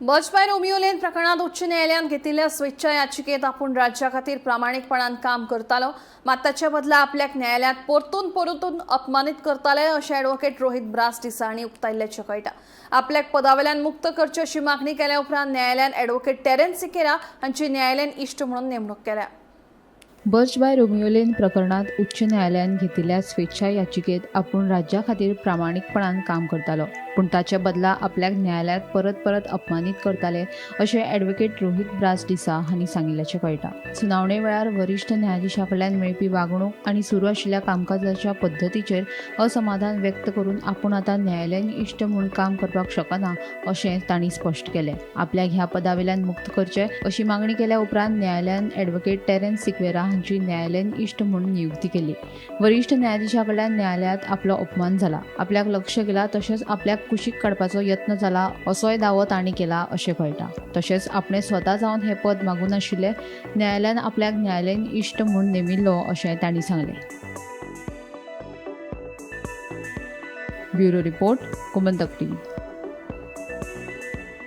बजपाय Romeo Lane प्रकरणात उच्च न्यायालयान घेतिल्ल्या स्वेच्छा याचिकेत आपूण राज्या खातीर प्रामाणीकपणान काम करतालो, मात ताच्या बदला आपल्याक न्यायालयांत परतून परतून अपमानीत करताले अशें ॲडव्होकेट रोहित ब्रास डिसा हांणी उक्तायल्ल्याचें कळटा. आपल्याक पदावेल्यान मुक्त करचे अशी मागणी केल्या उपरांत न्यायालयान ॲडव्होकेट टेरेन्स सिकेरा हांची न्यायालयीन इश्ट म्हणून नेमणूक केल्या. बर्च बाय रोमियो लेन प्रकरणात उच्च न्यायालयान घेतिल्ल्या स्वेच्छा याचिकेत आपूण राज्या खातीर प्रामाणीकपणान काम करतालो, पूण ताचे बदला आपल्याक न्यायालयांत परत परत अपमानीत करताले अशें ॲडव्होकेट रोहित ब्रास डिसा हांणी सांगिल्ल्याचें कळटा. सुनावणे वेळार वरिश्ठ न्यायाधिशा कडल्यान मेळपी वागणूक आनी सुरू आशिल्ल्या कामकाजाच्या पद्दतीचेर असमाधान व्यक्त करून आपूण आतां न्यायालयीन इश्ट म्हूण काम करपाक शकना अशें तांणी स्पश्ट केलें. आपल्याक ह्या पदावेल्यान मुक्त करचे अशी मागणी केल्या उपरांत न्यायालयान ॲडव्होकेट टेरेन्स सिक्वेरा हांची न्यायालयीन इश्ट म्हूण नियुक्ती केली. वरिश्ठ न्यायाधिशा कडल्यान न्यायालयांत आपलो अपमान जाला, आपल्याक लक्ष केला तशेंच आपल्याक कुशीक काडपाचो यत्न जाला असोय दावो तांणी केला अशें कळटा. तशेंच आपणें स्वता जावन हें पद मागूं नाशिल्लें, न्यायालयान आपल्याक न्यायालयीन इश्ट म्हूण नेमिल्लो अशें तांणी सांगलें. Bureau report, Gomantak TV.